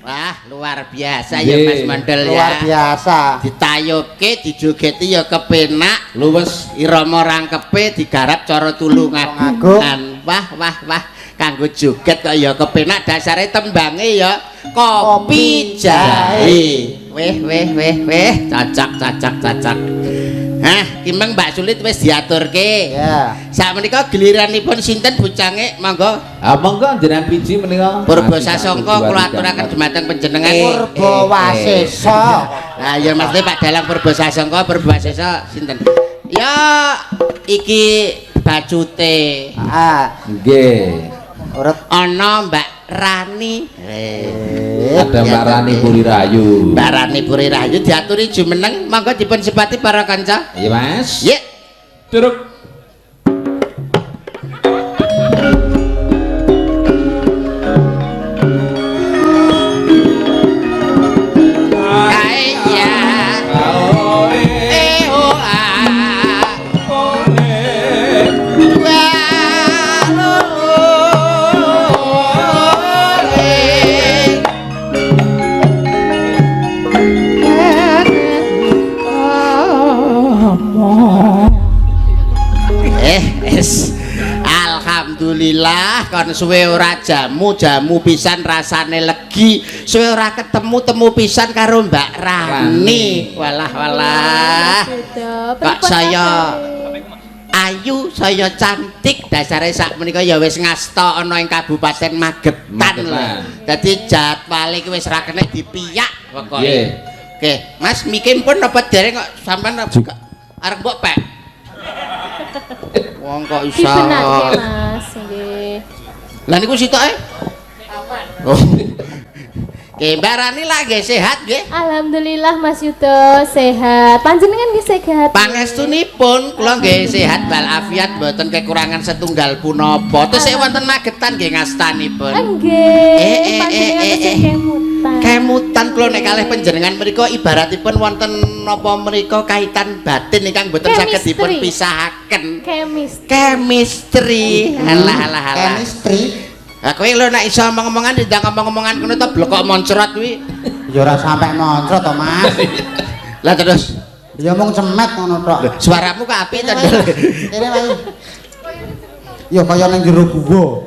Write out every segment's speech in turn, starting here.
Wah, luar biasa ya Mas Mandel ya. Luar biasa. Ditayubke, dijogeti ya kepenak, Luwes irama rangkepe digarap cara tulungagungan. Wah, wah, wah, kanggo joget kok ya kepenak, dasare tembange ya kopi jahe. Weh, weh, weh, weh, cacak, cacak, cacak. Hah, ki meng Mbak Sulit wis diaturke. Ya. Sakmenika giliranipun sinten bucange monggo. Ah monggo jenengan piji menika. Purba Sasongko kula aturaken dumateng panjenengan. Purba Wasesa. Lah ya maksudnya Pak Dalang Purba Sasongko, Purba Wasesa sinten? Ya iki bacute. Ah, Nggih. urut Ana Mbak Rani. Ada Mbak Rani Puri Rahayu. Mbak Rani Puri Rahayu diaturi jumeneng, monggo dipun sepati para kanca. Iya Mas. Yek. Duruk. Kae ya. Eh oh ah. Dua loro. Es. Alhamdulillah kon suwe ora jamu, jamu pisan rasane legi. Suwe ora ketemu temu pisan karo Mbak Rani. Walah walah. Kok saya ayu, saya cantik, dasare sak menika ya wis ngasta ana ing Kabupaten Magetan lho. Dadi jadwale iki wis ra kena dipiyak pokoke. Oke, Mas mike pun napa dereng kok sampean arep mbok pek. Wong kok iso. Dibenake Mas, nggih. Lah niku sitoke? Oh. Oke, Mbak Rani lah nggih sehat nggih. Alhamdulillah Mas Yudo sehat. Panjenengan nggih sehat. Pangestunipun kula nggih sehat walafiat mboten kekurangan setunggal punapa. Tesih wonten Magetan nggih ngastanipun. Nggih. Panjenengan tesih kemutan. Kemutan kula nek kalih panjenengan mriku ibaratipun wonten napa mriku kaitan batin ingkang mboten saged dipun pisahaken. Chemistry. Chemistry. Alah alah alah. Chemistry. Lah kowe lho nek iso omong-omongan ndang ngomong-omongan kono to blekok moncrot kuwi. Ya ora sampe moncrot to, Mas. Lah terus ya mung cemet ngono tok. Suaramu kok apik to, Kene wae. Ya kaya ning jero guwa.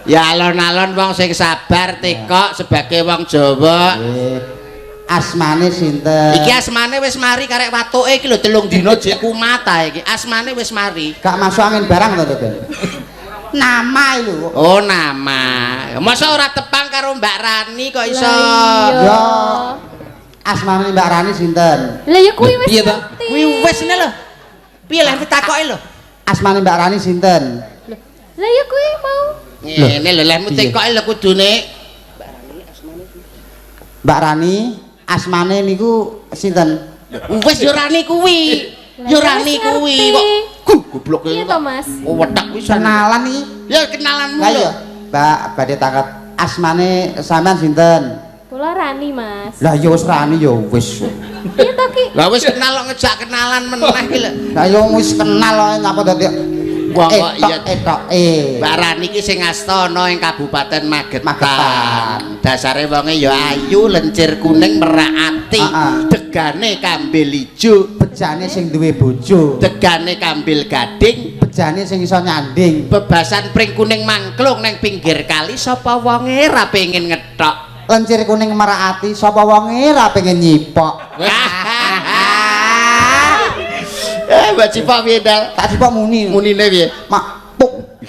Ya alon-alon wong sing sabar tekok sebagai wong Jawa. Asmane sinten? Iki asmane wis mari karek watuke iki lho 3 dina jek kumat ae iki. Asmane wis mari. Gak masuk angin barang to, Ben. Nama lho. Oh, nama. Masa ora tepang karo Mbak Rani kok iso? Ya. Asmane Mbak Rani sinten? Lah ya kuwi wis. Kuwi wis ngene lho. Piye lha ditakoki lho? Asmane Mbak Rani sinten? Lah ya kuwi mau. Ngene lho lehmu tekoki lho kudune. Mbak Rani asmane niku sinten? Wis ya Rani kuwi. Ya Rani kuwi kok. Goblok iki to, Mas. Oh, wetak pisan. Kenalan iki. Ya kenalanmu lho. Mbak badhe tangkat asmane sampean sinten? Kula Rani, Mas. Lah ya wis Rani ya wis. Piye to ki? Lah wis kenal kok ngejak kenalan meneh iki lho. Lah ya wis kenal kok ngapa dadi Wong kok iya etoke. Mbak Rani iki sing ngasta ana ing Kabupaten Magetan. Dasare wonge ya ayu, lencir kuning, merak ati, degane kambil ijo, bejane sing duwe bojo, degane kambil gading, bejane sing iso nyanding. Bebasan pring kuning mangklung nang pinggir kali sapa wonge ra pengin ngethok. Lencir kuning merak ati sapa wonge ra pengen nyipok. Mbak Cipok piye, Dal? Tak cipok muni. Munine piye? Makpuk.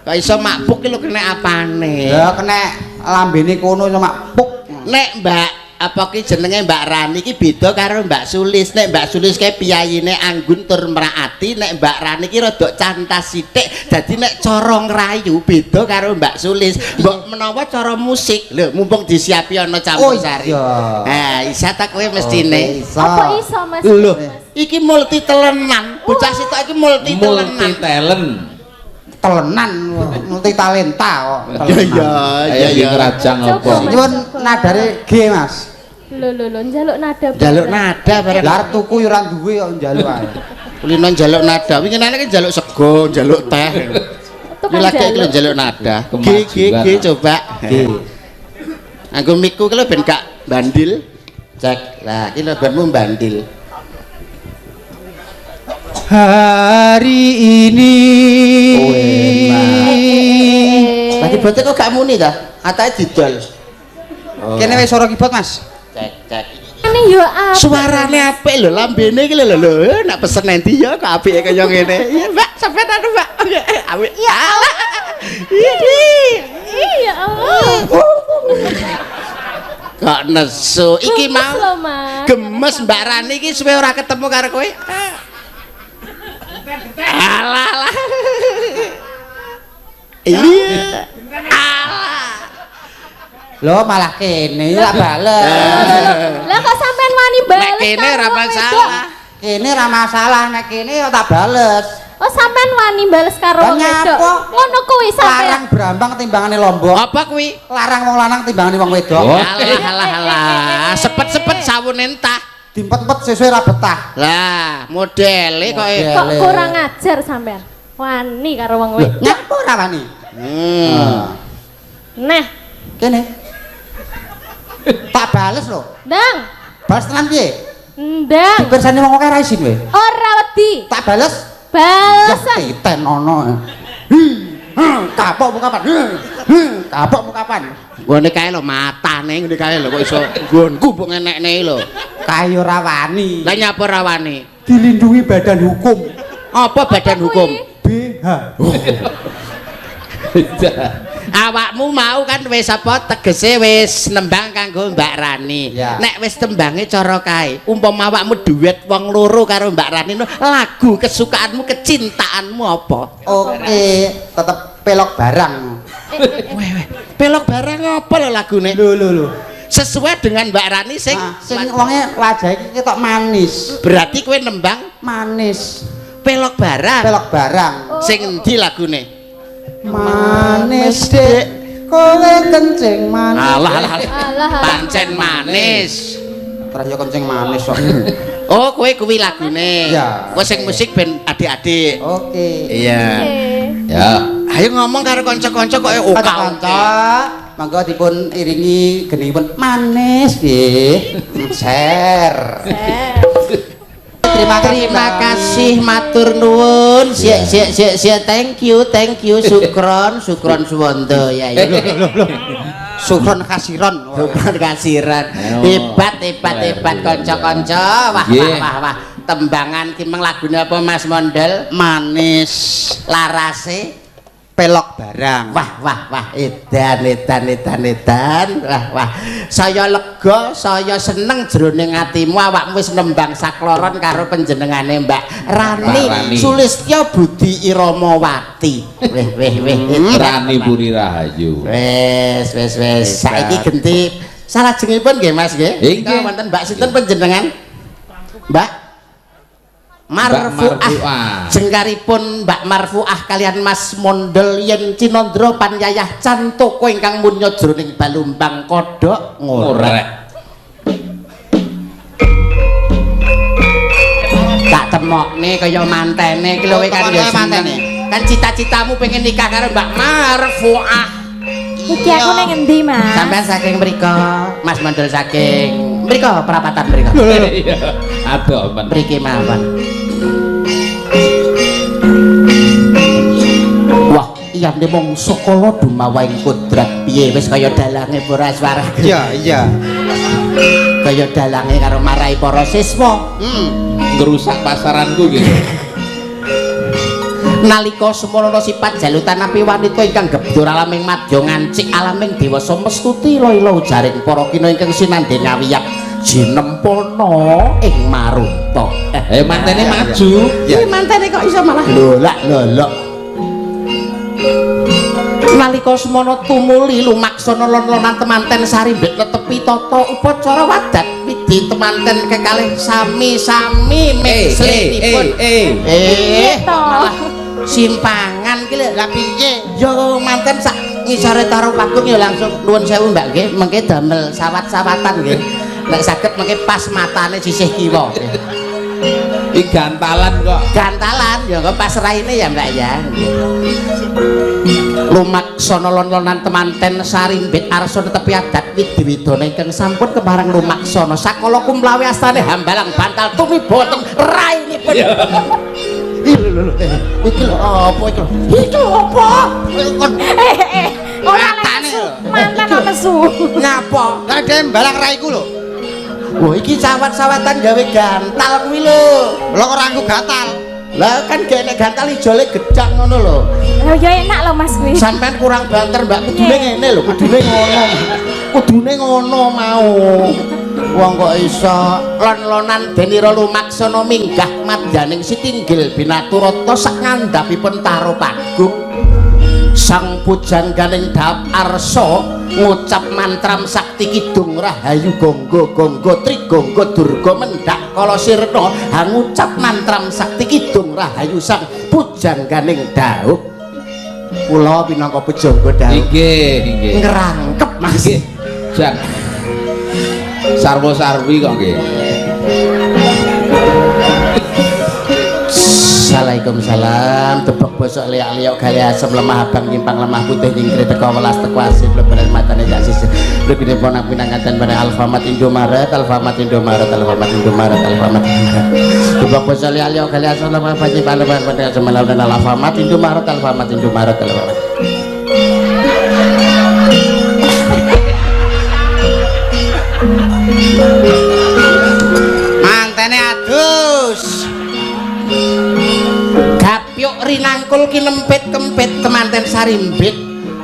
Kok iso makpuk ki lho kena apane? Ya kena lambene kono iso makpuk. Nek Mbak apa ki jenenge Mbak Rani ki beda karo Mbak Sulis. Nek Mbak Sulis kae piyayine anggun tur merak ati, nek Mbak Rani ki rada cantas sithik. Dadi nek cara ngrayu beda karo Mbak Sulis. Mbok menawa cara musik lho mumpung disiapi ana campur sari. Oh iya. Ha, isa ta kowe mestine. Apa iso Mas? Lho, iki multi telenan. Bocah sitok iki multi telenan. Multi talent. Telenan, multi talenta kok. Ya ya ya ya ngrajang apa. Nyuwun nadare G, Mas. Lho lho lho njaluk nada. Njaluk nada bareng. Lah arep tuku yo ora duwe kok njaluk ae. Kulino njaluk nada. Winginane ki njaluk sego, njaluk teh. Iki lagi iki njaluk nada. G G G coba. G. Nganggo mikku ki lho ben gak bandil. Cek. Lah, iki lho benmu bandil. Hari ini. Oh, enak. Lah keyboardnya kok gak muni ta? Atake didol. Kene wis suara keyboard, Mas. Cek, cek. Ini yo apik. Suarane apik lho, lambene iki lho lho. Nak pesen nanti ya kok apike kaya ngene. Iya, Mbak, sampean anu, Mbak. Apik. Ya Allah. Iya Allah. Kok nesu. Iki Gemes mau lho, Mas. Gemes Mbak Rani iki suwe ora ketemu karo kowe. Alah alah. Iya. Alah. Lho malah kene tak bales. Lah kok sampean wani bales? Nek kene ora karo wong wedok? masalah. Kene ora masalah, nek kene ya tak bales. Oh, sampean wani bales karo Lah wong wedok. nyapa? Ngono kuwi sampean. Larang brambang timbangane lombok. Apa kuwi? Larang wong lanang timbangane wong wedok. Oh. Alah alah alah. Sepet-sepet sawune entah. Diempet-empet sesuai ra betah. Lah, modele kok Model. Kok kurang ajar sampean. Wani karo wong wedok. Nyapa ora wani? Nah, Kene. Tak bales lho. ndang. Bales tenan piye? Ndang. Dipirsani wong akeh ra isin kowe. Ora wedi. Tak bales. Ya Balesan. titen ono. Kapokmu kapan? Kapokmu kapan? Nggone kae lho matane ngene kae lho kok iso nggonku mbok ngenekne lho. Kae ora wani. Lah nyapa ora wani? Dilindungi badan hukum. Apa badan Apa hukum? kuwi? BH. Awakmu mau kan wis apa tegese wis nembang kanggo Mbak Rani. Ya. Nek wis tembange cara kae, umpama awakmu duet wong loro karo Mbak Rani, lagu kesukaanmu, kecintaanmu apa? Oke, tetep pelok barang. Weh weh, pelok barang apa lho lagune? Lho lho lho. Sesuai dengan Mbak Rani sing Nah, sing wonge wajah iki ketok manis. berarti kowe nembang Manis. pelok barang. Pelok barang. Sing endi lagune? Manis, Dik. Kowe kencing manis. Alah alah alah. Alah, alah. Pancen manis. Terus ya kencing manis kok. Oh, kowe kuwi lagune. Ya. Kowe sing musik ben adik-adik. Oke. Iya. Oke. Ya. Ayo ngomong karo kanca-kanca kok oka. Kanca-kanca, monggo dipun iringi genihipun manis nggih. Share. Terima kasih. Terima kasih matur nuwun. Sik sik sik sik thank you sukron sukron suwondo ya ya. Sukron kasiron. Sukron kasiran. Hebat hebat hebat kanca-kanca. Wah wah wah wah. Tembangan ki meng lagune apa Mas Mondel? Manis Larase pelok barang. Wah wah wah edan edan edan edan. Wah wah. Saya lega, saya seneng jroning atimu awakmu wis nembang sakloron karo panjenengane Mbak Rani, Rani. Sulistya Budi Iramawati. Weh weh weh. Rani Puri Rahayu. Wes wes wes. Saiki genti salajengipun nggih Mas nggih. Nggih. Wonten Mbak sinten panjenengan? Mbak Marfuah. Marfuah. Jengkaripun Mbak Marfuah kalian Mas Mondel yen Cinandra panyayah cantoko ingkang munya jroning balumbang kodhok ngorek. Ngorek. Tak temokne kaya mantene iki lho kowe kan ya Mantene. seneng. Kan cita-citamu pengen nikah karo Mbak Marfuah. Iki aku nang endi, Mas? Sampean saking mriko, Mas Mondel saking mriko perapatan mriko. Iya. Aduh, men. Mriki mawon. Wah, iyane mung sakala dumawaing kodrat piye wis kaya dalange ora swara. Iya, iya. Kaya dalange karo marai para siswa. Ngerusak pasaranku gitu. Nalika semono sifat jalutan api wanita ingkang gebdur alaming madya ngancik alaming dewasa mestuti ila-ila ujaring para kina ingkang sinandhe ngawiyak jinempana ing maruta. Mantene maju. Ya mantene kok iso malah lolak lolok. Nalika semono tumuli lumaksana lon-lonan temanten sarimbit netepi tata upacara wadat widi temanten kekalih sami-sami mixlinipun. Malah simpangan ki lho. Lah piye? Ya manten sak ngisore taro panggung ya langsung nuwun sewu Mbak nggih, mengke damel sawat-sawatan nggih. Nek saged mengke pas matane sisih kiwa. Iki gantalan kok. Gantalan ya kok pas raine ya Mbak ya. Lumaksana lon-lonan temanten sarimbit arsa tetepi adat widhi-widana ingkang sampun kepareng lumaksana sakala kumlawi astane hambalang bantal tumiba wonten rainipun. Ih lho lho iki lho apa iki lho? Iki lho apa? Eh, ora nesu, mantan ora nesu. Nyapa? Lah dhewe mbalang raiku lho. Wah, iki sawat-sawatan gawe gantal kuwi lho. Lho kok ora nggo gatal. Lah kan gak enek gantal ijole gedang ngono lho. Lah ya enak lho Mas kuwi. Sampean kurang banter, Mbak. Kudune ngene lho, kudune ngono. Kudune ngono mau. Wong kok iso lon-lonan denira lumaksana minggah madyaning sitinggil binaturata sak ngandhapipun Taropagung. Sang pujangganing dhap arsa ngucap mantram sakti kidung rahayu gonggo gonggo trigonggo durga mendhak kala sirna hangucap mantram sakti kidung rahayu sang pujangganing dhaup. Kula pinangka pujangga dhaup Nggih, nggih. ngrangkep Mas. Nggih. Jan. Sarwa-sarwi kok nggih. Waalaikumsalam. Tebek bosok liak-liok gali asem lemah abang nyimpang lemah putih nyingkri teko welas teko asin lebaran matane gak sisih. Lebih pun pinangkatan pada Alfamart Indomaret, Alfamart Indomaret, Alfamart Indomaret, Alfamart Indomaret. Tebek bosok liak-liok gali asem lemah abang nyimpang lemah putih asem lemah Alfamart Indomaret, Alfamart Indomaret, Alfamart. Mantene adus. Gapyuk rinangkul kinempit kempit temanten sarimbit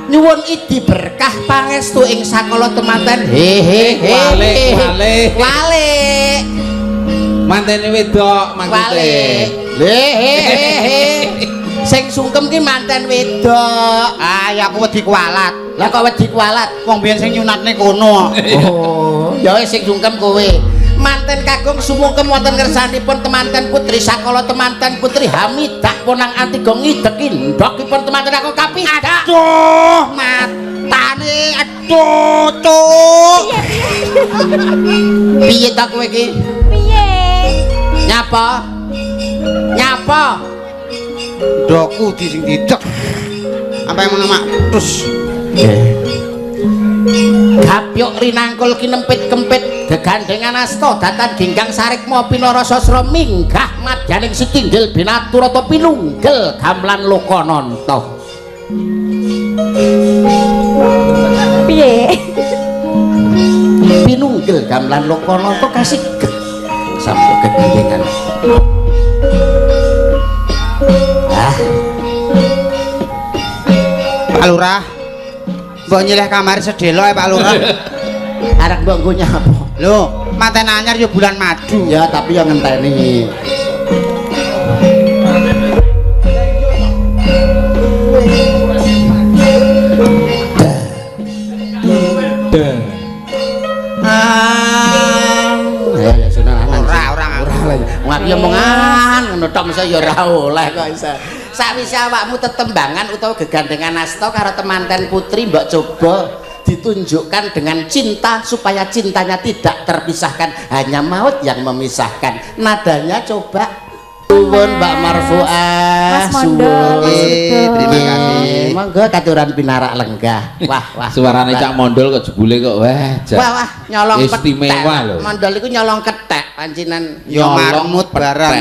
nyuwun idi berkah pangestu ing sakala temanten. Hehehe. Wale, wale. Wale. Mantene wedok Wale. maksude. Hehehe. Sing sungkem ki manten wedok. Ah ya aku wedi kualat. Lah kok wedi kualat? Wong biyen sing nyunatne kono. Oh, ya wis sing sungkem kowe. Manten kakung sumungkem wonten ngersanipun temanten putri sakala temanten putri Hamidah ponang Antiga ngideki ndhokipun temanten aku kapidak. Aduh, matane aduh, cuk. Piye ta kowe iki? Piye? Nyapa? Nyapa? Ndokku di sing didek. Sampai ngono mak terus. Gapyuk rinangkul kinempit kempit gegandengan asta datan ginggang sarikma pinara sasra minggah madyaning sitinggil binaturata pinunggel gamelan lokananta. Piye? Pinunggel gamelan lokananta kasigeg sampun gegandengan. Ah, Pak Lurah. Mbok nyileh kamar sedelok Pak Lurah. Arek mbok nggo nyapa? Lho, manten anyar ya bulan madu. Ya, tapi ya ngenteni. Ya ya sunan lanang. Ora, ora. Ora lah. Wong aku ya omongan ngono tok mesti ya ora oleh kok iso. Sakwise awakmu tetembangan utawa gegandengan asta karo temanten putri mbok coba ditunjukkan dengan cinta supaya cintanya tidak terpisahkan, hanya maut yang memisahkan. Nadanya coba. Suwun Mbak Marfuah, Mas Mondol, Mas suwun. Yudo. Terima kasih. Monggo katuran pinarak lenggah. Wah, wah. Suarane Cak Mondol kok jebule kok wah. jan. Wah, wah, nyolong Istimewa petek. lho. Mondol iku nyolong ketek pancinan. Ya Nyolong marmut barang.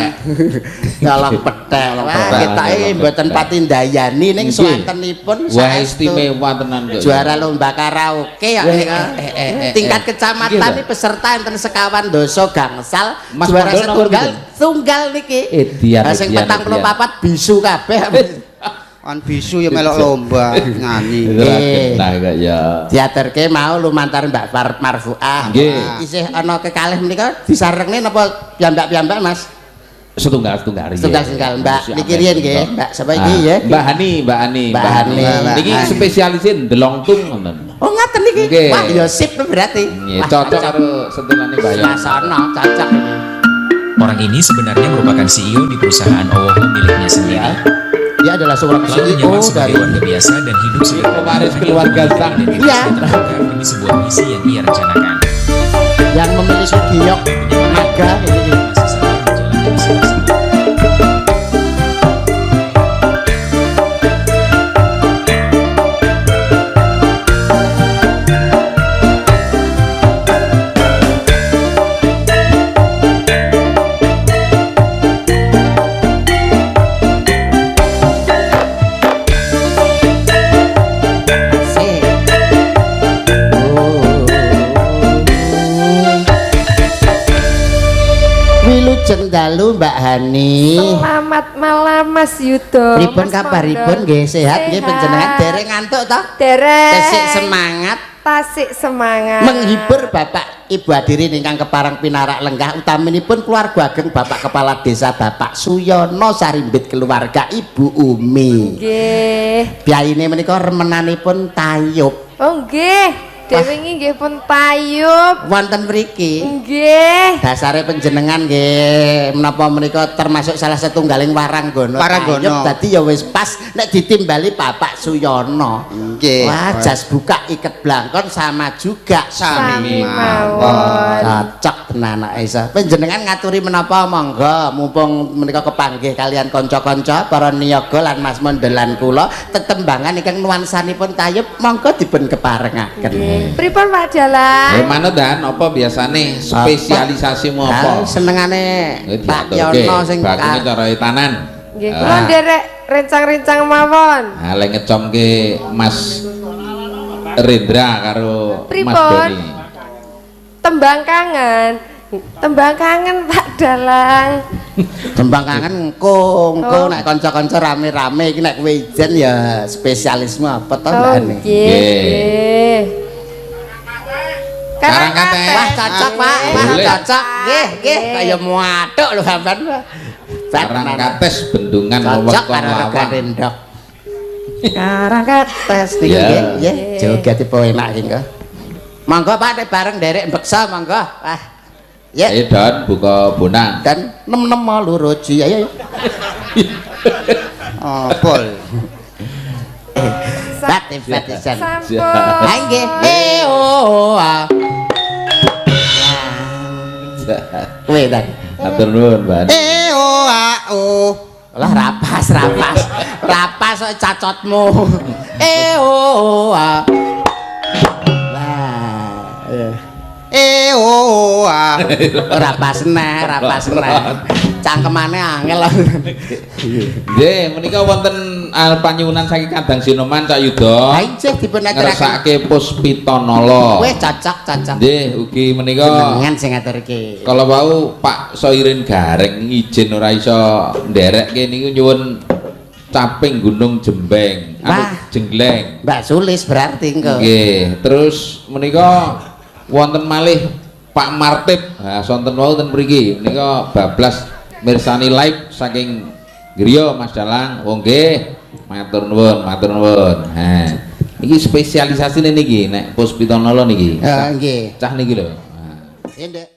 Nyolong petek. Wah, petek. ketoke Nyolong mboten petek. pati ndayani ning Nggih. swantenipun Wah saestu. istimewa tenan kok. Juara lomba karaoke ya Weh, nika. Tingkat kecamatan Nggih, ini peserta enten sekawan dasa gangsal Mas juara Mondol nomor setunggal pinten? tunggal niki. Edian, Lah sing edian, 44 bisu kabeh. Kon bisu ya melok lomba nyanyi. Nggih. Nah kok ya. Diaturke mau lumantar Mbak Marfuah. Nggih. Isih ana kekalih menika disarengne napa piyambak-piyambak Mas? Setunggal-setunggal. iya. Setunggal-setunggal, Mbak. Siap, Niki riyen nggih, Mbak sapa iki ya? Mbak Hani, Mbak Hani, Mbak Hani. Niki spesialisin ndelong tung ngoten. Oh ngaten niki. Nggih. Wah ya sip berarti. Nggih, Wah, cocok karo sentilane Mbak Yono. Mas Ono cocok ini. Orang ini sebenarnya merupakan CEO di perusahaan Owoho miliknya sendiri. Dia adalah seorang Lalu CEO menyamar sebagai dari warga biasa dan hidup sederhana. Pewaris hanya keluarga untuk Sang. identitasnya Iya. terbongkar demi sebuah misi yang ia rencanakan. yang memiliki giok naga ini. Masih sabar menjalani misi tersebut. Sugeng dalu Mbak Hani. Selamat malam Mas Yudo. Pripun kabaripun nggih sehat nggih panjenengan dereng ngantuk to? Dereng. Tasik semangat. Tasik semangat. Menghibur Bapak Ibu hadirin ingkang keparang pinarak lenggah utaminipun keluarga ageng Bapak Kepala Desa Bapak Suyono Sarimbit keluarga Ibu Umi. Nggih. Piyayine menika remenanipun tayub. Oh nggih. Dewe nggih pun tayub. Wonten mriki. Nggih. Dasare panjenengan nggih menapa menika termasuk salah setunggaling waranggana. Waranggana. Dadi ya wis pas nek ditimbali Bapak Suyono. Nggih. Wah, jas buka iket blangkon sama juga Sami mawon. Cocok tenan nek iso. Panjenengan ngaturi menapa monggo mumpung menika kepanggih kalian kanca-kanca para niyaga lan Mas Mondelan kula tetembangan ingkang nuansanipun tayub monggo dipun keparengaken. Pripun Pak Dalang? Manut dan apa biasane spesialisasimu apa? Senengane Pak Yono sing bakune cara etanan. Nggih, kula nderek rencang-rencang mawon. Ha lek ngecomke Mas Rendra karo Mas Doni. Tembang kangen. Tembang kangen Pak Dalang. Tembang kangen engko engko nek kanca-kanca rame-rame iki nek kowe ijen ya spesialisme apa to Mbak Ani? Nggih. Karangkates. Wah cocok Pak, wah cocok. Nggih, nggih kaya muathuk lho sampean. Karangkates bendungan cocok karo regane ndok. Karangkates niki nggih, nggih. Joget tipe enak iki engko. Monggo Pak nek bareng nderek mbeksa monggo. Wah. Ya. Ayo Don buka bonang. Dan 6 loro ji ayo. Apa? Batin batisan. Sampun. Nggih. Eh oh ah. Kowe ta. Matur nuwun, Mbak. E o a o. Lah rapas rapas. Rapas kok cacotmu. E o a. Lah. E o a. Ora pas neh, ora pas neh. Cangkemane angel. Nggih, menika wonten panyuwunan saking Kadang Sinoman Cak Yuda. Ha inggih dipun aturaken. Ngersake Puspitanala. Wis cocok, cocok. Nggih, ugi menika jenengan sing ngaturke. Kala wau Pak Soirin Gareng izin ora iso nderekke niku nyuwun caping Gunung Jembeng, anu Jenggleng. Mbak Sulis berarti engko. Nggih, terus menika wonten malih Pak Martip. Ha sonten wau ten mriki menika bablas mirsani live saking griya Mas Dalang. Oh nggih, matur nuwun, matur nuwun. Ha. Niki spesialisasine niki nek Puspitanala niki. Nggih. Cah niki lho. Ha. Nggih, Nduk.